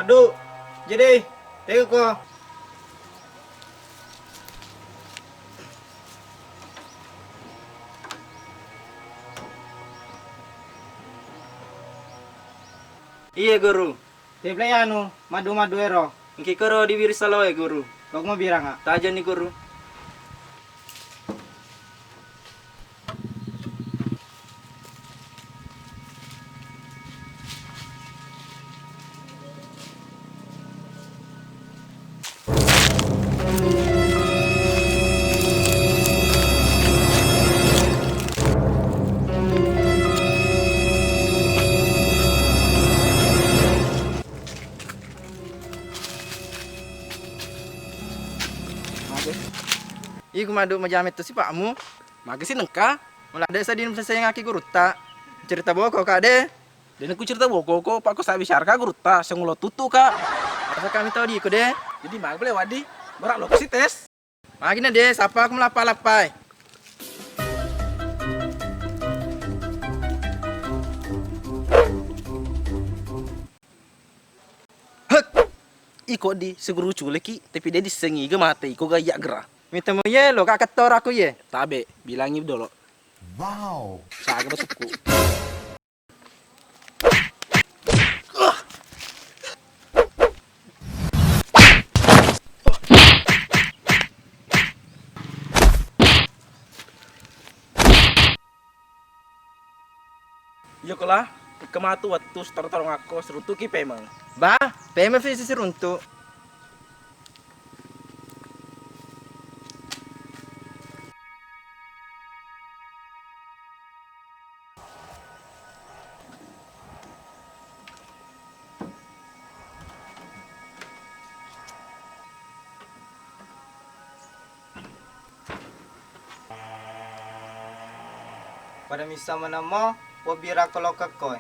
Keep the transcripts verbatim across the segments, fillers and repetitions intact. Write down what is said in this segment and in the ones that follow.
Aduh, jadi, tega ko. Iya, Guru. Teblei anu, madu-madu ero. Engki koro diwiri saloe, Guru. Kok mau biranga? Tajani, Guru. Mage. Iku madu majame tu sipakmu. Mage si nengka? Mula de sadin selesai ngaki gurutta. Cerita boko ka de. Dena ku cerita boko ko, pak ko sabi syarka gurutta, sengulo tutu ka. Rasa kami tau di ko de. Jadi mage boleh wadi. Berak lo si tes. Magi na de, sapa aku melappa-lappai. Hek! Iko di seguru culeki, tapi de dissengi ga mate iko ga iya gera. Mita mo ye lo ka kettor aku ye. Tabe, bilangi dolo. Wow. Saga basukku. Iya kola, kematu wettu setor-torong akko seruntuki pemeng. Bah, pemeng visi seruntuk. Pada missa menemmo, wobbirakko lokekkoe.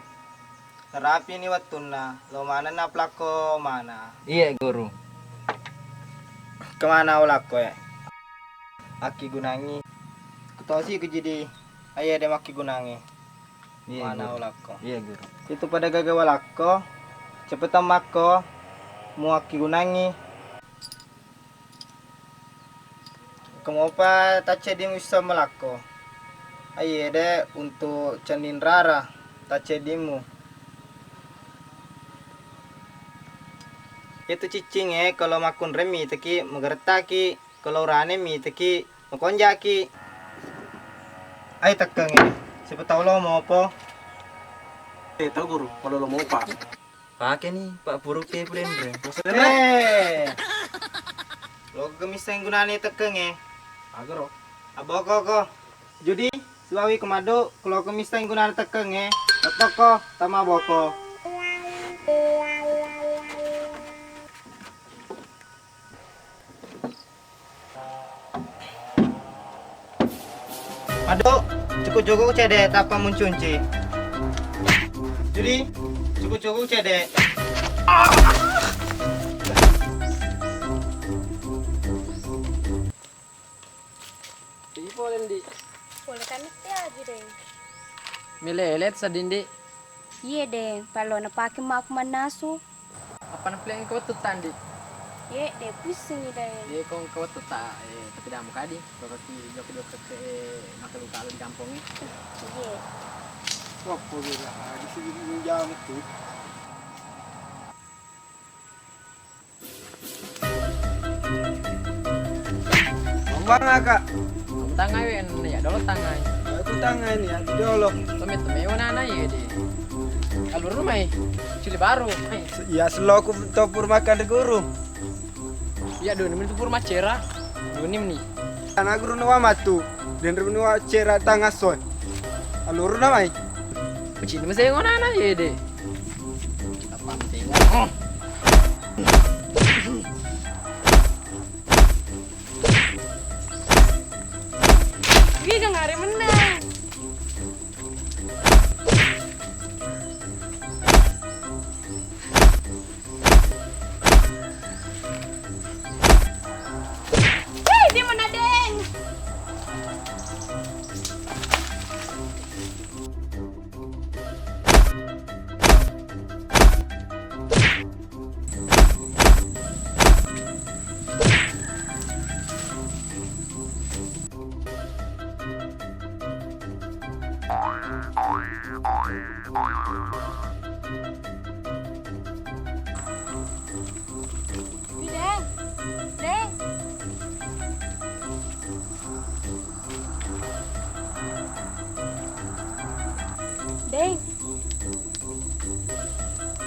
Narapini wettunna, lo manenna pelakko mana. Iya, Guru. Kemana olakkoe? Akkigunangi. Kutosi ku jadi, aye de makkigunangi. Iya, mana Guru. Olakko. Iya, Guru. Itu pada gaga walakko, cepetang makko, muakkigunangi. Kemopa tacceddimu isseng malakko. Aiye de untuk cenning rara tacceddimu. Itu ciccingnge kalau makkunreng miteki, magerettaki, kalau urane miteki, makonjaki. Ai tekkengnge, siapa tau lo mopo. Eh, tau guru, kalau lo mopa. Pakeni, Pak Puru ke pura enre. Maksudnya? Eh. Lo ke misseng gunane tekkengnge. Agaro. Aboko ko. Judi, suawi kemado, kalau ke misseng gunane tekkengnge. Tetoko, tama boko. Madu, cuku-cuku cede tappa muncunci. Judi, cuku-cuku cede. Jadi pole ndi? Pole kan itti aju deh. Milele sedindi. Iye de, pallona pake makku mannasu. Apa na pile engka wettu tandi? Ye, de pussingi dai. Ye, ko engka wettu ta, eh, tapi damu kadi, lokaki jokka-jokka ke, eh, makalu-kalu di kampongnge. Iye. Wappo bela, ah, di sini menjam tu. Mambanga, Kak. Tangai we, ya dolo tangai. Aku tangai ni, aku dolo. Tomit-tomit wana na ye de. Alur rumai, cili baru. Iya, seloku topur makan de guru. Iya, duni meni topur macera. Duni meni. Anak guru nawa matu. Dan rumah cera tangasoy. Alur namai. Cili masih wana na ye de. Apa masih wana? Wih, gak ngare menang. Wih, dia mana, Deng? Deng, Deng, Deng,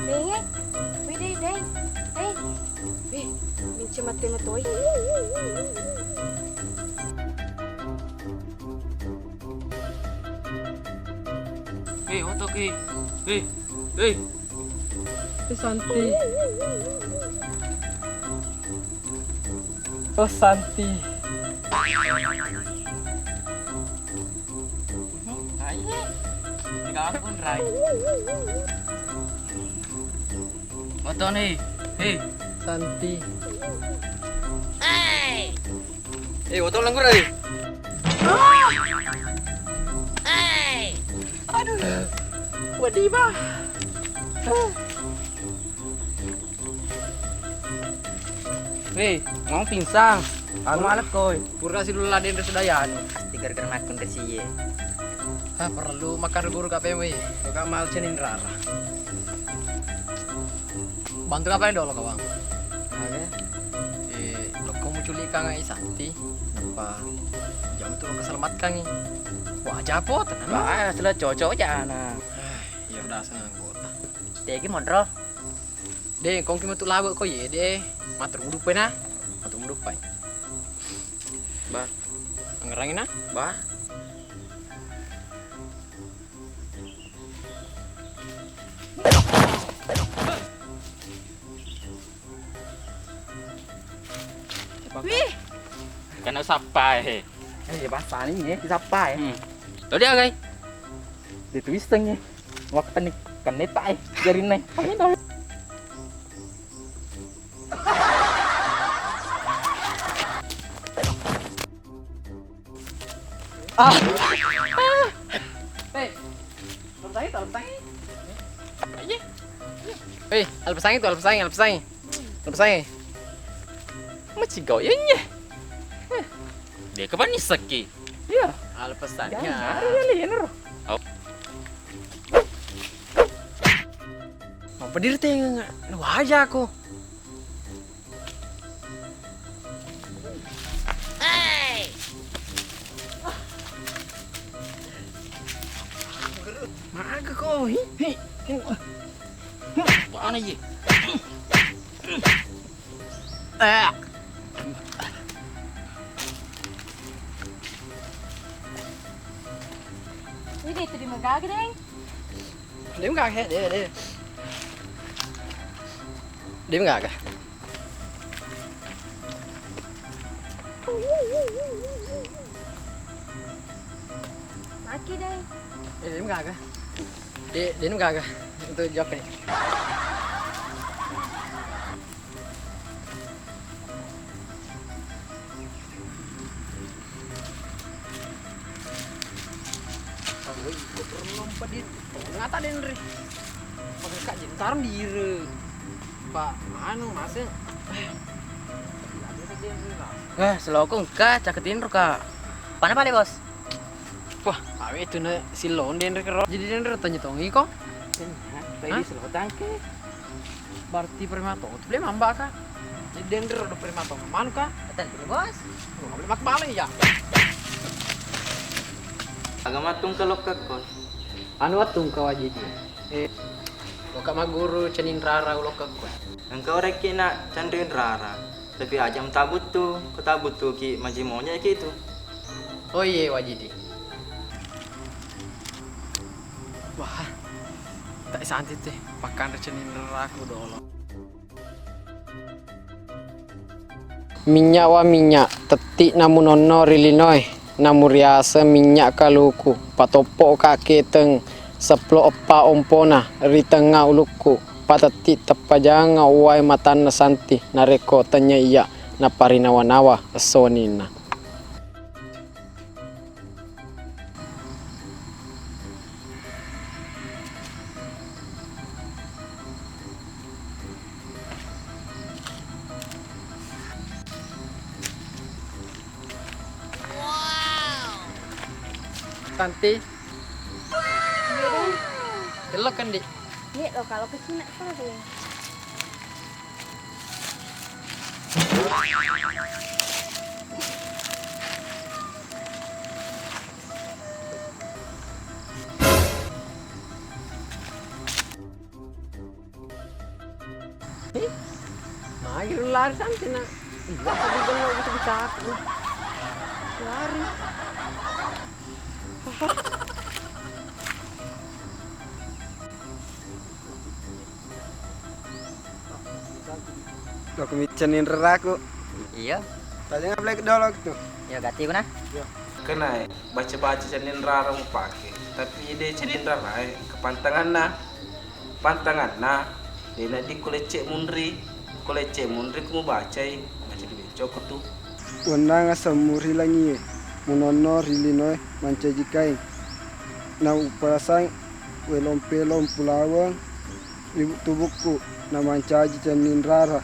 Deng, eh, wih, Deng, Deng, Deng, wih, mince mate matoi. Hei, otoki. Hei, hei. Eh, Santi. Oh, Santi. Aye. Tiga akun, Rai. Oto nih. Hei. Santi. Eh, oto lenggur, Rai. Aduh. Wedi, Bah. Weh, mau pingsan. Anu malak koi. Pura si dulu laden res dayanu. Pasti gara-gara makan res iye. Ah, perlu makan guru K P M, weh. Kok mal cenin rara. Bantu apa yang dolo, Kawang? Oke. Eh, lo kamu culik kang ai Santi. Nampa jam itu lo keselamatkan nih. Wah, japo tenang. Bah, sudah cocok aja, nah. Ah, iya udah, senang anggota. Tegi modro. De, kongki metu lawe ko ye, de. Matur mudupai na. Matur mudupai. Bah. Ngerangi na? Bah. Wih. Kena sappa, eh. Eh, ya, bahasa ni, eh, sappa, eh. Hmm. Lo dia, gai? Dia tulis teng, eh. Waktu ni, kan neta, eh. Jarin, eh. Ini dah. Ah. Ah. Hei, alpesangi, alpesangi. Ayo. Hei, alpesangi tu, alpesangi, alpesangi. Alpesangi. Macigau ya nye. Dia kapan nisaki? Iya. Alpesannya. Jangan, ada ya, lihat, Nero. Oh. Apa diri tengah? Wajah aku. Maga ko, hi, hi. Mana ye? Eh. Ini tadi magaga, Deng. Dia enggak, dia, dia. Dia enggak. Maki dai. Eh, dia gaga. Dia, dia gaga. Untuk jawab ni. Ngata denre. Maksud kak jentar dire. Pak, anu, masih. Eh, seloko engka, cakketinro, Kak. Pana pale, Bos? Wah, awe itu na silong denre kero. Jadi denre tanya tongi ko? Tanya, tadi selotang ke. Berarti premato. Boleh mamba, Kak? Jadi denre do premato. Manu, Kak? Betul, Bos. Wah, boleh mak balik ya. Agama tungke lokka ko. Anu wattung ka wajidi. Eh, loka maguru cenin rara uloka ko. Engka orekki na canrin rara. Tapi aja mtabuttu, ko tabuttu ki maji monyaki tu. Oh iye wajidi. Wah, tak santi teh, pakanre cenin raraku dolo. Minyak wa minyak, tettiq namunonno ri linoe, namuriaseng minyak kaluku, patoppoq ka keteng seppulo eppa ompona ri tengnga ulukku, patettiq teppajangeng uwae matanna Santi, narekko tennya iyya naparinawa-nawa esso wenninna. Santi, Kello kan, Dek? Iya, lo kalau ke Cina tuh, Dek. Eh, magi lari sampai na. Iya, tadi gello gitu dicapu. Lari. Aku micca ninreraku. Iya. Tadi ngablek dolo tu. Iya, gati guna. Kena baca-baca cenning rara mupake, tapi de cenning rara e kepantanganna. Pantanganna, de naddi ko lecce munri. Ko lecce munri ko mubacai, macam di bencokko tu. Wennang aseng muri langie, munonno ri linoe mancaji kaing. Na upasang we lompe lompu laweng ri tubukku, na mancaji cenning rara.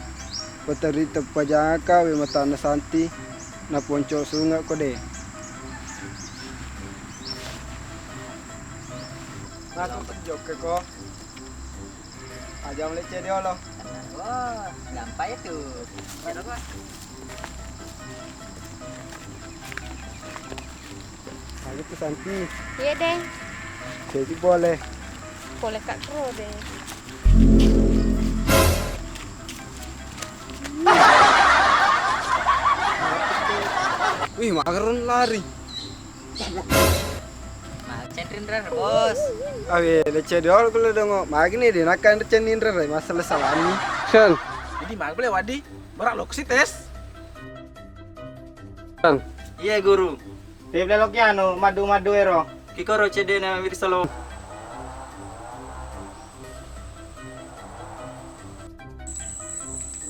Pateri teppa jangaka we matanna Santi, na ponco sunge ko de. Aku jokke ko. Aja mulai cedde olo. Wah, gampang itu. Ayo tu Santi. Iya, Deng. Jadi boleh. Boleh Kak Kro, Deng. Wih, mageron lari. Macenning rara, Bos. Awe, lecce dolo kulo dongo. Magini de nakkan cenning rara, masalah salami. Action. Jadi magbele wadi, berak lo si tes. Action. Iya, Guru. Bebele lo kiano, madu-madu ero. Kikoro cedena wirisalo.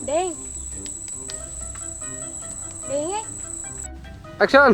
Deng. Deng, eh. Action.